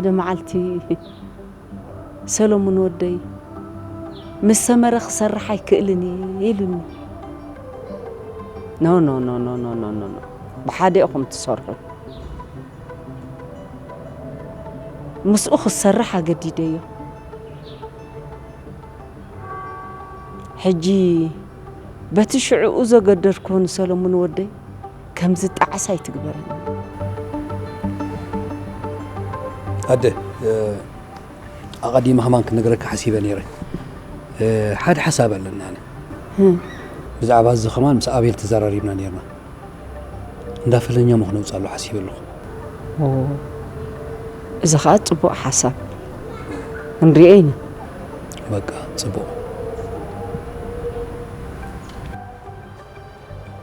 ሓደ መዓልቲ ሰሎሙን ወደይ ምስ ሰመረ ክሰርሕ ኣይክእልን እየ ኢሉኒ። ኖ ኖ ኖ ኖ ኖ ኖ ኖ ኖ፣ ብሓደ ኢኹም ትሰርሑ። ምስኡ ክሰርሕ ኣገዲደዮ። ሕጂ በቲ ሽዕኡ ዘገደድኩ ንሰሎሙን ወደይ ከምዚ ጣዕሳ ኣይትግበረኒ። ኣደ፣ ኣቐዲመ ከማን ክነግረካ ሓሲበ ነይረ። ሓደ ሓሳብ ኣለና። ብዛዕባ እዚ ከማን ምስ ኣቤል ተዘራሪብና ነይርና። እንዳ ፈለኛ ሞ ክነውፅኣሉ ሓሲበ ኣለኹ። እዚ ኸዓ ፅቡቕ ሓሳብ። ክንሪኦ ኢና። በቃ፣ ፅቡቕ።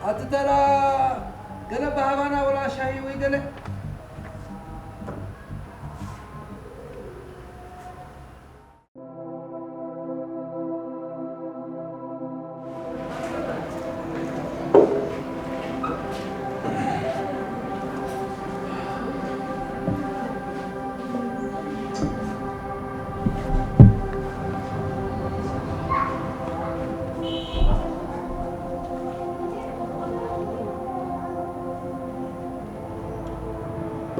ኣቲ ተራ፣ ገለ ባሃባና ወላ ሻሂ ወይ ገለ?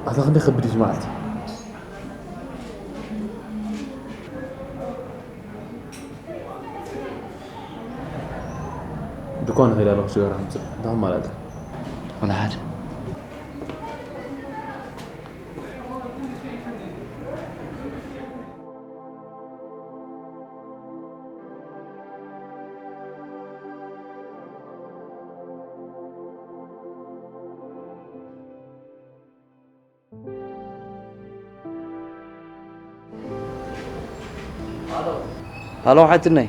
ኣታ ክንደይ ከቢድ እዩ መዓልቲ። ድኳን ከይዳ ኣለኹ፣ ሽጋራ ከምፅእ። እንታይ ክመላልእ? ወላ ሓደ። ሃሎ ሓትነይ።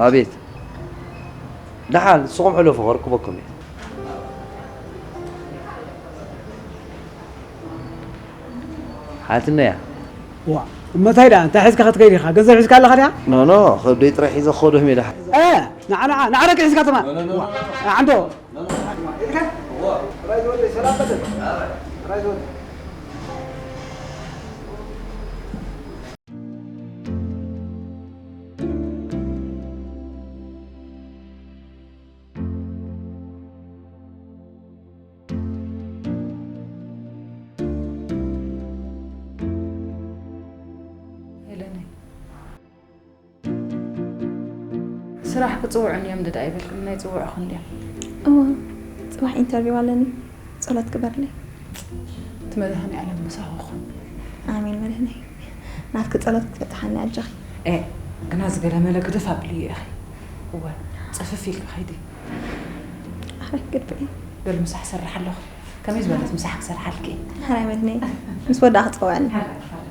ኣቤት። ደሓን፣ ንስኹም ሕለፉ፣ ከርክበኩም እየ። ሓትነያ። ዋ፣ እሞ እንታይ ደኣ፣ እንታይ ሒዝካ ክትከይድ ኢኻ? ገንዘብ ሒዝካ ኣለኻ ድኣ? ኖ፣ ኖ፣ ከብደይ ጥራይ ሒዘ ክኸዶ ሜዳ። እ፣ ንዓ፣ ንዓ፣ ንዓ፣ ኣረቂ ሒዝካ ተማ-፣ ዋ፣ ንዓ፣ እንዶ። ሄለነይ፣ ስራሕ ክጽውዑኒ እዮም ድዳ ይበልኩም፣ ናይ ጽውዑኹም ድዮም? እወ፣ ጽባሕ ኢንተርቪው ኣለኒ። ጸሎት ግበርለይ። እቲ መድኃኔዓለም ምሳኹ ይኹን። ኣሜን መድህነይ። ናትኪ ጸሎት ክትበጽሓኒ ኣጆኺ። ኤ፣ ግና ዝገለመለ ግደፍ ኣብልዮ ኢኺ። እወ፣ ጽፍፍ ኢልኪ ኸይዲ። ኣረ፣ ግድፍዒ። በል ምሳሕ ሰርሕ ኣለኹ። ከመይ ዝበለት ምሳሕ ክሰርሓልኪ? ሕራይ መድህነይ። ምስ ወዳእ ክጸውዐኒ። ሕራይ፣ ሕራይ።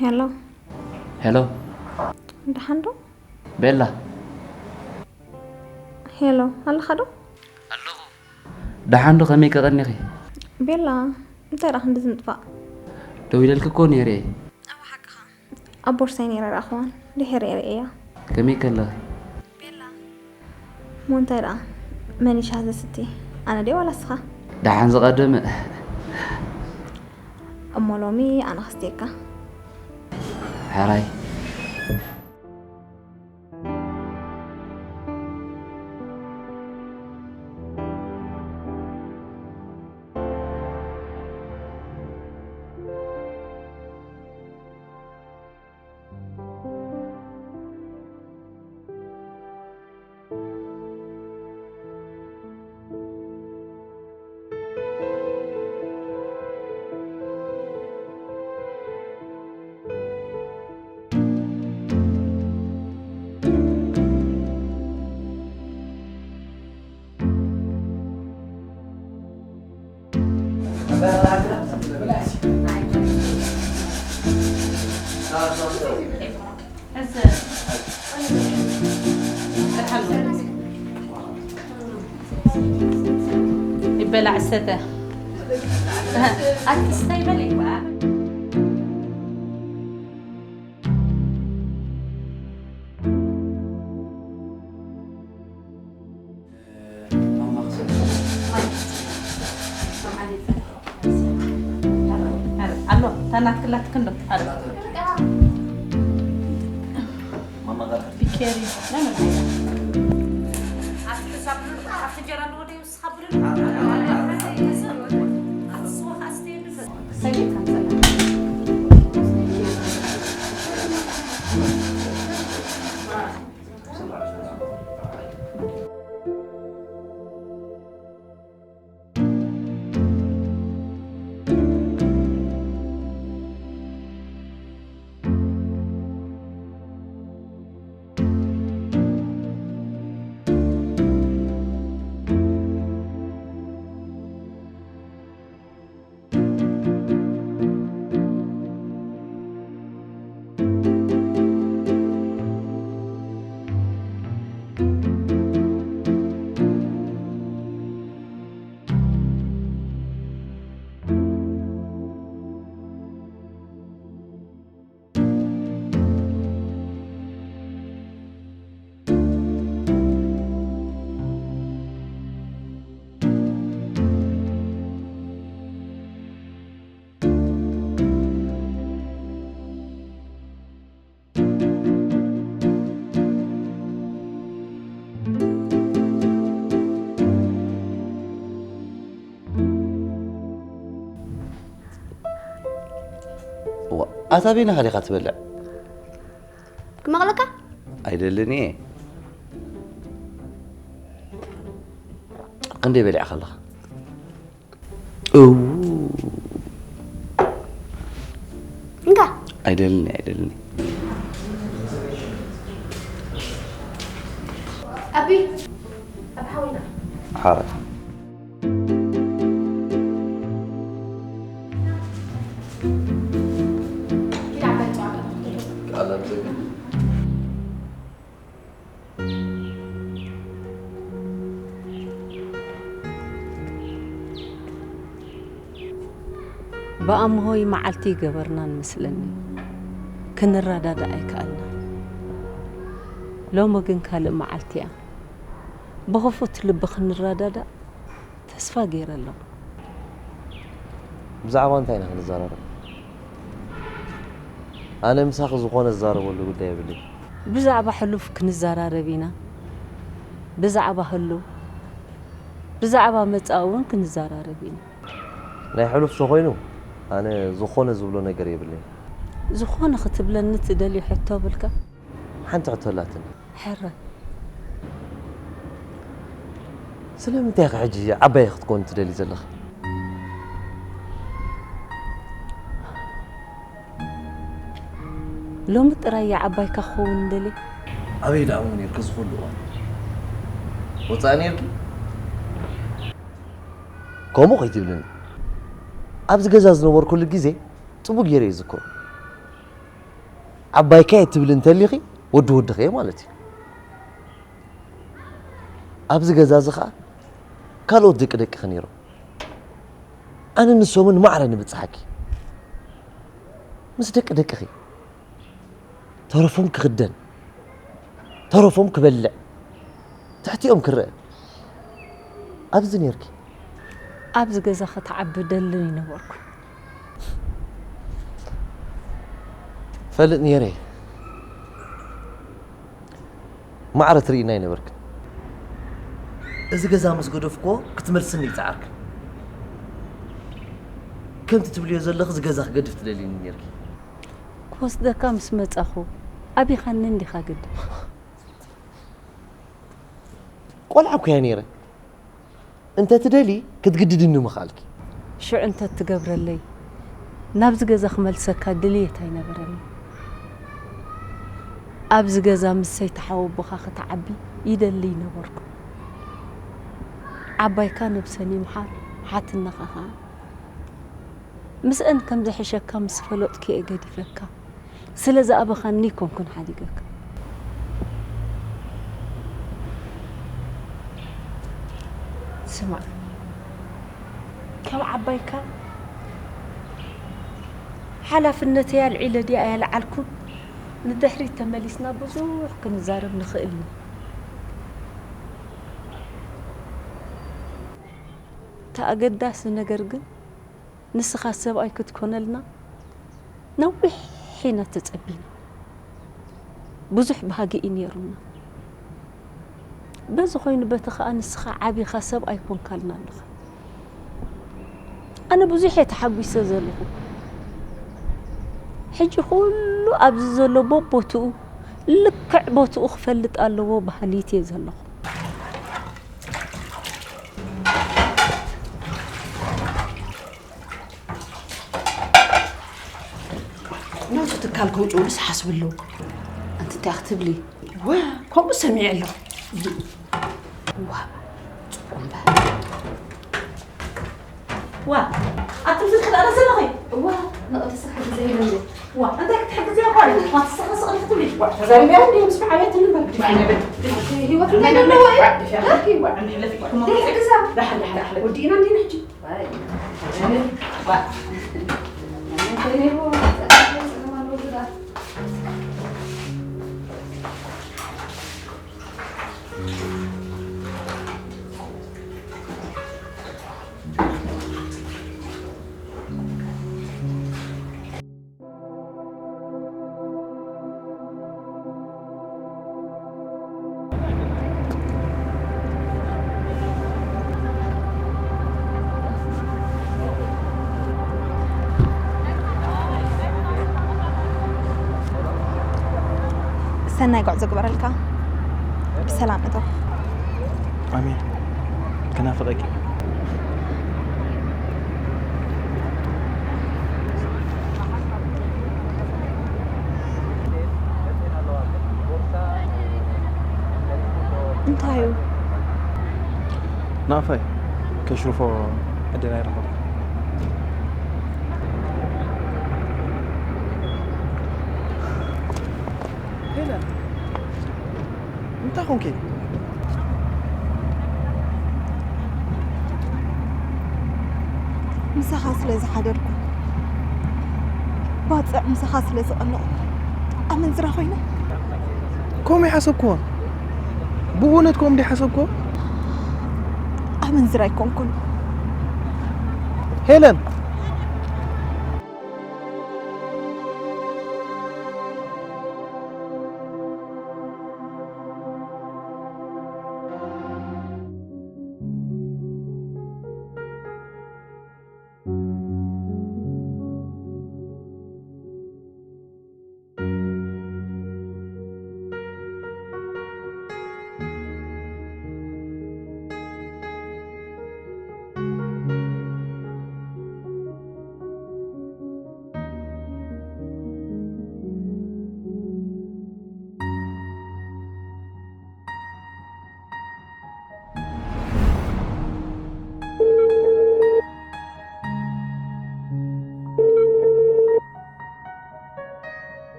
ሄሎ። ሄሎ። ደሓን ዶ? ቤላ። ሄሎ፣ ኣለኻ ዶ? ኣለኹ። ደሓን ዶ? ከመይ ከቐኒኺ? ቤላ፣ እንታይ ደኣ ክንድዚ ምጥፋእ? ደዊለልኪ እኮ ነይረ እየ። ኣብ ሓቅኻ። ኣብ ቦርሳይ ነይራ ረኣኽዋን፣ ድሒረ እየ ርእየያ። ከመይ ከለኺ? ቤላ። እሞ እንታይ ደኣ? መን እዩ ሻሂ ዘስቲ? ኣነ ድየ ዋላ እስኻ? ደሓን ዝቐደመ። እሞ ሎሚ ኣነ ከስትየካ። ሕራይ። ይበላዕ ሰተ ኣትስታይ በለይዋ። ኣሎ ታናት ክላት ክንዶ ኣሎ ቢኬሪ ኣታ በይንኻ ዲኻ ትበልዕ? ክመቕለካ? ኣይደልን እየ። ክንደይ በሊዕካ ኣለኻ? እው። እንካ። ኣይደልን እየ፣ ኣይደልን እየ። ኣቢ፣ ኣብ ሓዊና። ሓራይ። ብኣምሆይ መዓልቲ ይገበርና ንመስለኒ። ክንረዳዳእ ኣይከኣልናን። ሎሚ ግን ካልእ መዓልቲ እያ። ብኽፉት ልቢ ክንረዳዳእ ተስፋ ገይረ ኣለኹ። ብዛዕባ እንታይ ኢና ክንዘራረብ? ኣነ ምሳኺ ዝኾነ ዝዛረበሉ ጉዳይ የብለይን። ብዛዕባ ሕሉፍ ክንዘራረብ ኢና። ብዛዕባ ህሉው፣ ብዛዕባ መጻኢ እውን ክንዘራረብ ኢና። ናይ ሕሉፍ ተኾይኑ ኣነ ዝኾነ ዝብሎ ነገር የብለይን። ዝኾነ ክትብለኒ ትደልዮ ሕቶ ብልካ? ሓንቲ ሕቶ ኣላትኒ። ሕረ። ስለምንታይ ኢኺ ሕጂ ዓባይ ክትኮኒ ትደሊ ዘለኺ? ሎሚ ጥራይ እየ ዓባይካ ክኸውን እንደሊ። ኣበይ ደኣ እሞ ነይርኪ እዚ ኩሉ እዋን? ወጻኢ ነይርኪ? ከምኡ ከይትብልኒ። ኣብዚ ገዛ ዝነበርኩሉ ግዜ ጽቡቕ ገይረ እየ ዝዝክሮ። ዓባይካ እየ ትብሊ እንተሊኺ፣ ወዲ ወድኺ እየ ማለት እዩ። ኣብዚ ገዛ እዚ ኸኣ ካልኦት ደቂ ደቅኺ ነይሮም። ኣነ ንሶምን ማዕረ ንብጽሓኪ። ምስ ደቂ ደቅኺ። ተረፎም ክኽደን፣ ተረፎም ክበልዕ፣ ትሕቲኦም ክረአ። ኣብዚ ነይርኪ። ኣብዚ ገዛ ክትዓቢ ደልን ይነበርኩ። ፈልጥ ነይረ። ማዕረ ትርእይና ኣይነበርክን። እዚ ገዛ ምስ ገደፍክዎ ክትመልስኒ ይጸዓርክን። ከምቲ ትብልዮ ዘለኺ እዚ ገዛ ክገድፍ ትደልይኒ ነይርኪ። ክወስደካ ምስ መጻኹ ኣቢኻኒ እንዲኻ ግዲ። ቆልዓ እኮ እያ ነይረ። እንተ ትደሊ ክትግድድኒ ምኽኣልኪ። ሽዑ እንተ ትገብረለይ ናብዚ ገዛ ክመልሰካ ድልየት ኣይነበረኒ። ኣብዚ ገዛ ምስ ሰይቲ ሓወቦኻ ክትዓቢ ይደሊ ይነበርኩ። ዓባይካ ነብሰን ይምሓር፣ ሓትነኻ ኸኣ። ምስአን ከም ዝሕሸካ ምስ ፈለጥኩ እየ ገዲፈካ። ስለ ዝኣበኻኒ ኣይኮንኩን ሓዲገካ። ስማዕ፣ ከም ዓባይካ ሓላፍነተይ ኣልዒለ ድየ ኣየልዓልኩን? ንድሕሪት ተመሊስና ብዙሕ ክንዛረብ ንኽእል ኢና። እቲ ኣገዳሲ ነገር ግን፣ ንስኻ ሰብኣይ ክትኮነልና ነዊሕ ኢና ተጸቢና። ብዙሕ ባህጊ እዩ ነይሩና። በዚ ኮይኑ በቲ ኸኣ ንስኻ ዓቢኻ ሰብኣይ ኮንካልና ኣለኻ። ኣነ ብዙሕ እየ ተሓጒሰ ዘለኹ። ሕጂ ኩሉ ኣብዚ ዘሎ ቦቦትኡ፣ ልክዕ ቦትኡ ክፈልጥ ኣለዎ በሃሊት እየ ዘለኹ። ናቱ ትካል ከውጭኡልስ ሓስብ ኣለዎ። ኣንቲ እንታይ ክትብሊ? ወ፣ ከምኡ ሰሚዐ ኣለኹ። ዋ፣ ጽቡቕ እምበር። ዋ፣ ኣቲ ፍትሒ ዳኣ ዘለኺ? ዋ፣ ንቕድስቲ ክትሕግዘ ኢለ እንዴ? ዋ፣ እንታይ ክትሕግዘ እኮ ኣለ? ዋ፣ ትስኻ ስቕ ክትብሊ። ዋ፣ ተዛሪበያ እንዴ? ምስ መዓበየትኒ እምበር። ግዲፍ ኣይነብል። ህይወት እንታይ ኣለዎ እዩ? ዋ፣ ግዲፍ ኣይነብል። ዋ፣ እንድሕለፊ ኢልኩሞ። ደይ ሕግዛ። ዳሕል፣ ዳሕል፣ ዳሕል። ወዲእና እንዴ ንሕጂ? ሰናይ ጉዕዞ ግበረልካ። ብሰላም እቶ። ኣሜን። ክናፍቐኪ። እንታይ እዩ? ናፋይ ከሽርፎ ዕድል ኣይረኸብኩ። ሄለን፣ እንታይ ኮንኪ? ምሳኻ ስለ ዝሓደርኩ፣ ባጽዕ ምሳኻ ስለ ዝቐለቑ፣ ኣመንዝራ ኮይነ። ከምኡ ይሓሰብክዎ? ብእውነት ከምኡ እንዲ ሓሰብክዎ? ኣመንዝራ ኣይኮንኩን። ሄለን!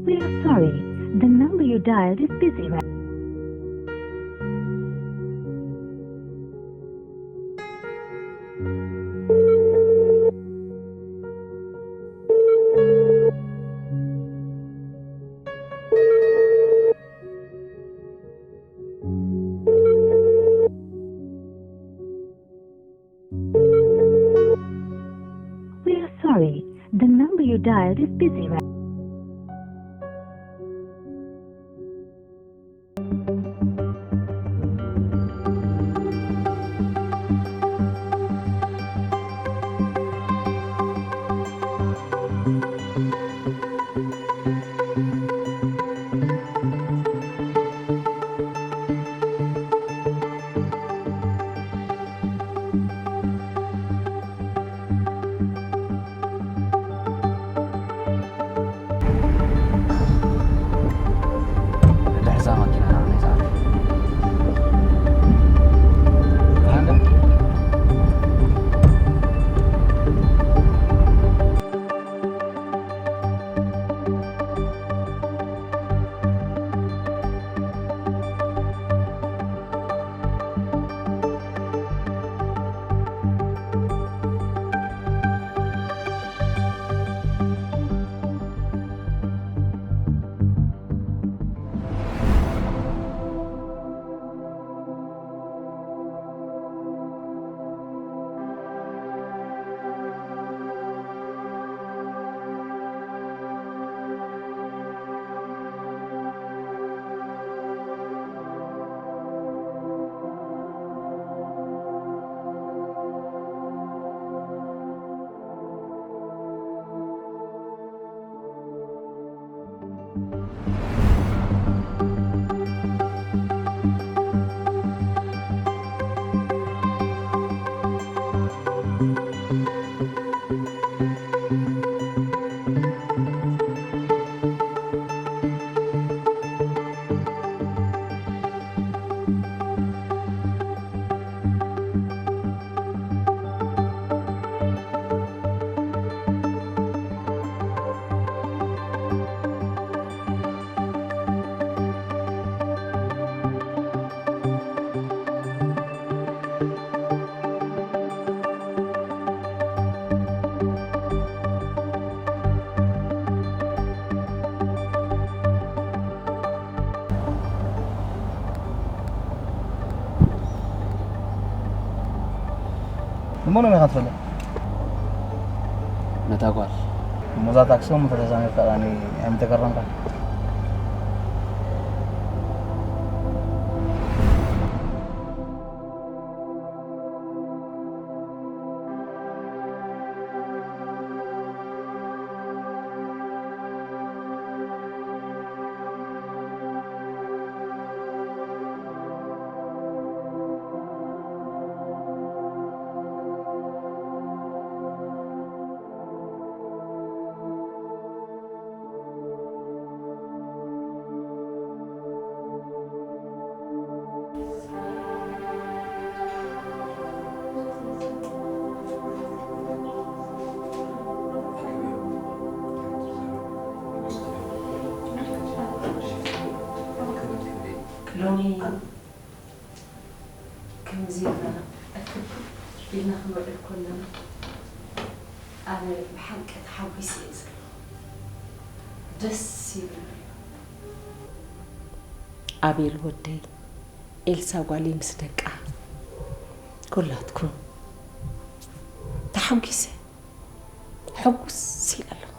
We are sorry. The number you dialed is busy right We are sorry. The number you dialed is busy right ንመኖም ኢኻ ትፈልጥ? ነታ ጓል። እሞ እዛ ታክሲ እሞ ተተዛሚርካ ዳኒ ኣይምተገረምካ? ሎሚ ከምዚ ኢልና እክብ ኢልና ክንውዕል ከለና ኣነ ብሓቂ ተሓጒሰ እየ ዘለኹ። ደስ ይብል። ኣቤል ወደይ፣ ኤልሳ ጓለይ ምስ ደቃ፣ ኩላትኩም ተሓጒሰ፣ ሕጉስ ኢለ ኣለኹ።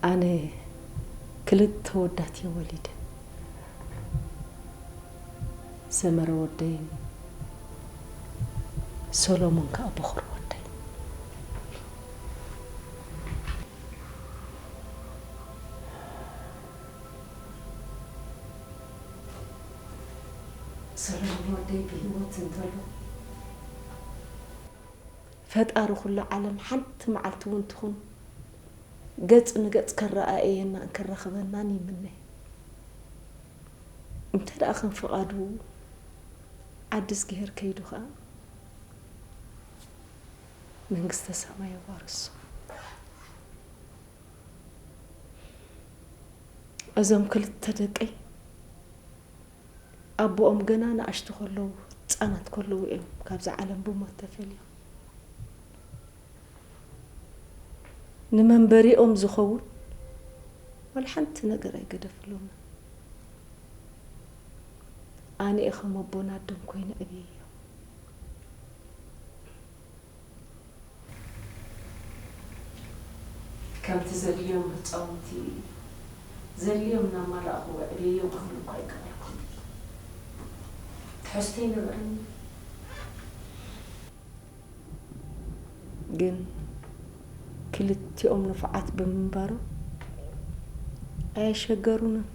ኣነ ክልተ ወዳት እየ ወሊደ። ሰመረ ወደይን ሰሎሞን ከኣ በኹሪ ወደይ። ሰሎሞን ወደይ ብህይወት እንተሎ፣ ፈጣሪ ኩሉ ዓለም ሓንቲ መዓልቲ እውን ትኹን ገጽ ንገጽ ከረኣእየናን ከራኽበናን ይምነ። እንተ ደኣ ከም ፍቓዱ ዓዲ እዝግሄር ከይዱ ኸኣ መንግስተ ሰማይ የዋርሶ። እዞም ክልተ ደቀይ ኣቦኦም ገና ንኣሽቱ ከለዉ፣ ህጻናት ከለዉ እዮም ካብዛ ዓለም ብሞት ተፈልዮም። ንመንበሪኦም ዝኸውን ዋላ ሓንቲ ነገር ኣይገደፍሎምን። ኣነ እየ ከም ኣቦን ኣደን ኮይነ ኣዕብየዮም። ከምቲ ዘድልዮም ህጻውንቲ ዘድልዮም እናማላእኹ ኣዕብየዮም ክብል እኳ ኣይከኣልኩን። ትሕዝቶ ኣይነበረንን። ግን ክልቲኦም ንፉዓት ብምንባሮም ኣየሸገሩንን።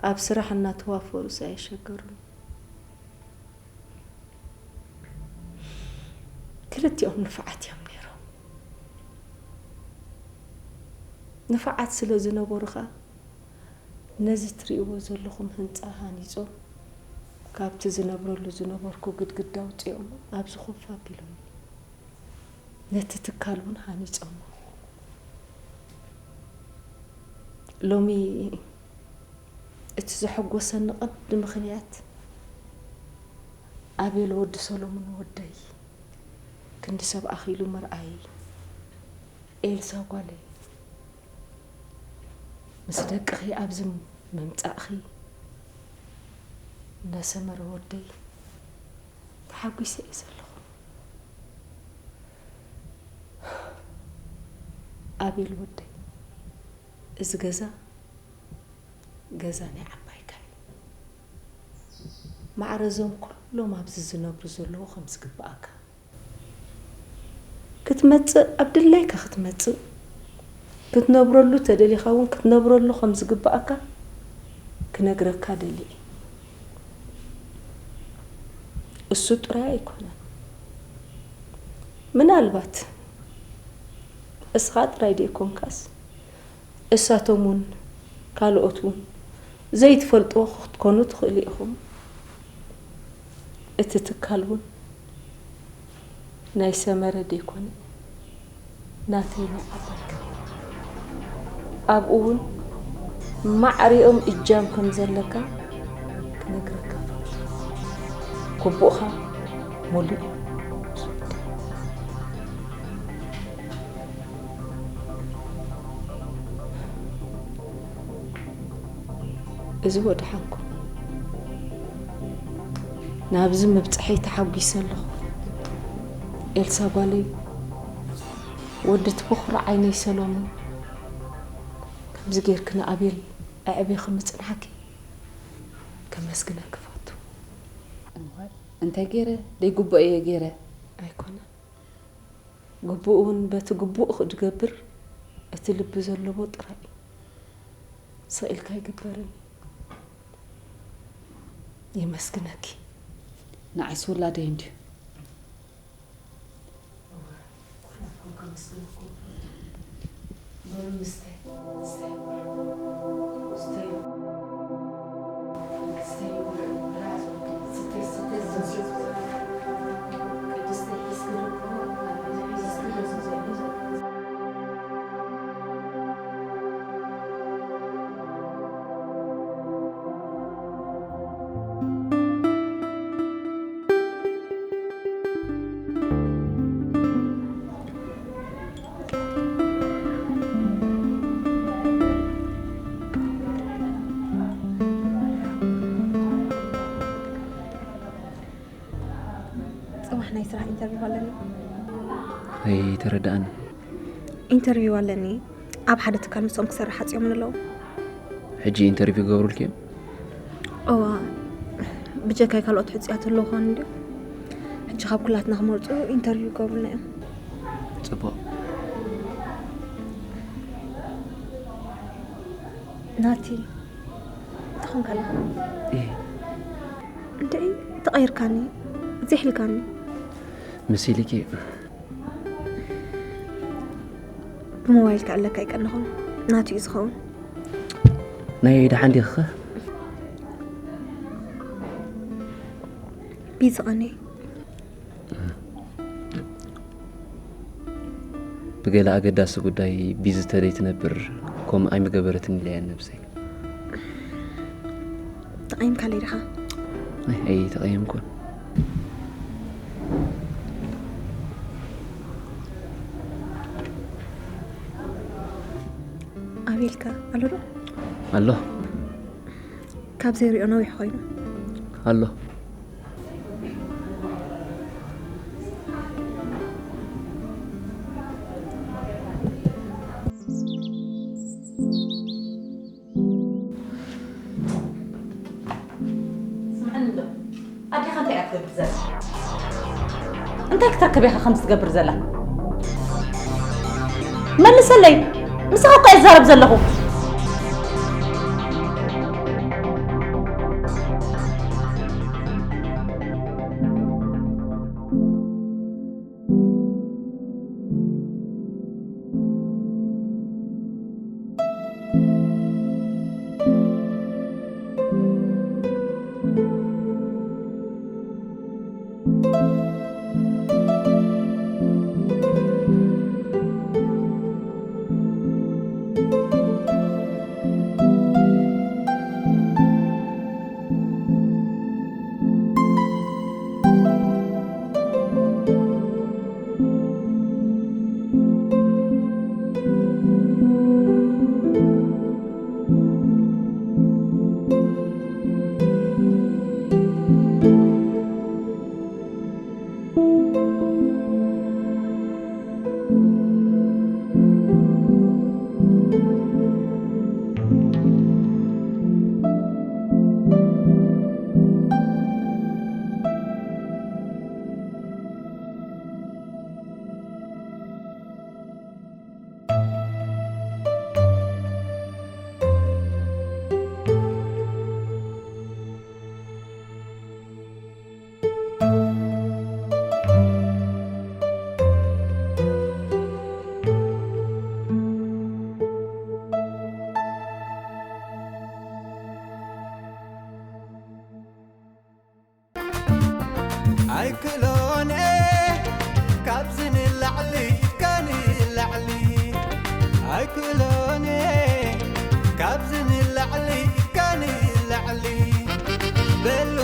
ኣብ ስራሕ እናተዋፈሩስ ኣየሸገሩንን። ክልቲኦም ንፉዓት እዮም ነይሮም። ንፉዓት ስለ ዝነበሩ ኸኣ ነዚ ትርእይዎ ዘለኹም ህንጻ ሃኒጾም፣ ካብቲ ዝነብረሉ ዝነበርኩ ግድግዳ ኣውጺኦም ኣብዚ ኮፍ ኣቢሎምኒ። ነቲ ትካል እውን ሃኒጾሞ። ሎሚ እቲ ዘሐጎሰኒ ቀንዲ ምኽንያት ኣቤል ወዲ ሰሎሞን ወደይ ክንዲ ሰብ ኣኺሉ ምርኣይ፣ ኤልሳ ጓለይ ምስ ደቅኺ ኣብዚ ምምጻእኺ፣ እንዳ ሰመረ ወደይ ተሓጒሰ እየ ዘለኹ። ኣቤል ወደይ፣ እዚ ገዛ ገዛ ናይ ዓባይካ እዩ። ማዕረ እዞም ኩሎም ኣብዚ ዝነብሩ ዘለዉ ከም ዝግብኣካ ክትመጽእ ኣብ ድላይካ ክትመጽእ፣ ክትነብረሉ ተደሊኻ እውን ክትነብረሉ ከም ዝግብኣካ ክነግረካ ደልየ። እሱ ጥራይ ኣይኮነን። ምናልባት እስኻ ጥራይ ደይኮንካስ፣ እሳቶም እውን ካልኦት እውን ዘይትፈልጥዎ ክትኮኑ ትኽእሉ ኢኹም። እቲ ትካል እውን ናይ ሰመረ ደይኮነ፣ ናተይ ናይ ዓባይካ። ኣብኡ እውን ማዕሪኦም እጃም ከም ዘለካ ክነግረካ ፈትየ። ግቡእኻ ሙሉእ እዩ። እዚ ወደሓንኩም። ናብዚ ምብጽሐይ ተሓጒሰ ኣለኹ። ኤልሳ ጓለይ፣ ወዲ እቲ ብኹሪ ዓይነይ ሰሎሞን፣ ከምዚ ጌርኪ ንኣቤል ኣዕቢኺ ምጽንሓኪ ከመስግነኪ እፈቱ። እምበር እንታይ ገይረ? ደይግቡእ እየ ገይረ። ኣይኮነን። ግቡእ እውን በቲ ግቡእ ዝገብር እቲ ልቢ ዘለዎ ጥራይ እዩ። ስቕ ኢልካ ኣይግበርን እዩ። የመስግነኪ። ንዓይስ ውላደይ እንድዩ። ጽባሕ ናይ ስራሕ ኢንተርቪው ኣለኒ። ኣይተረድኣን። ኢንተርቪው ኣለኒ። ኣብ ሓደ ትካል ምስኦም ክሰርሕ ሓጽዮም ኣለዉ። ሕጂ ኢንተርቪው ክገብሩልኪ እዮም? እዋ፣ ብጀካይ ካልኦት ሕጹያት ኣለዉ ኾን እንድዩ። ሕጂ ካብ ኩላትና ክመርጹ ኢንተርቪው ክገብሩልና እዮም። ጽቡቕ። ናቲ፣ እንታይ ኾንካ ኣለኻ? እይ። እንድዒ፣ ተቐይርካኒ፣ ዚሕ ኢልካኒ። መሲልኪ። ብሞባይል ክዕለካ ኣይቀነኹን። ናቱ እዩ ዝኸውን። ናይ ደሓን ዲኽኸ? ቢዚ ቐኒ። ብገለ ኣገዳሲ ጉዳይ ቢዚ ተደይትነብር፣ ከምኡ ኣይምገበረትን ኢለያ ነብሰይ። ተቐይምካለይ ዲኻ? ኣይ፣ ኣይተቐየምኩን። ኣቤልካ ኣሎ ዶ? ኣሎ። ካብ ዘይሪኦ ነዊሕ ኮይኑ። ኣሎ። ስምዓኒ ዶ? ኣዴኻ እንታይ እያ ትገብር ዘላ? እንታይ ክትረክብ ኢኻ ከምዚ ትገብር ዘላ? መልሰለይ። ምሳኻ እኮ እየ ዝዛረብ ዘለኹ። ኣይክእሎን እየ ካብዚ ንላዕሊ፣ ኢድካ ንላዕሊ። ኣይክእሎን እየ ካብዚ ንላዕሊ፣ ኢድካ ንላዕሊ። በሉ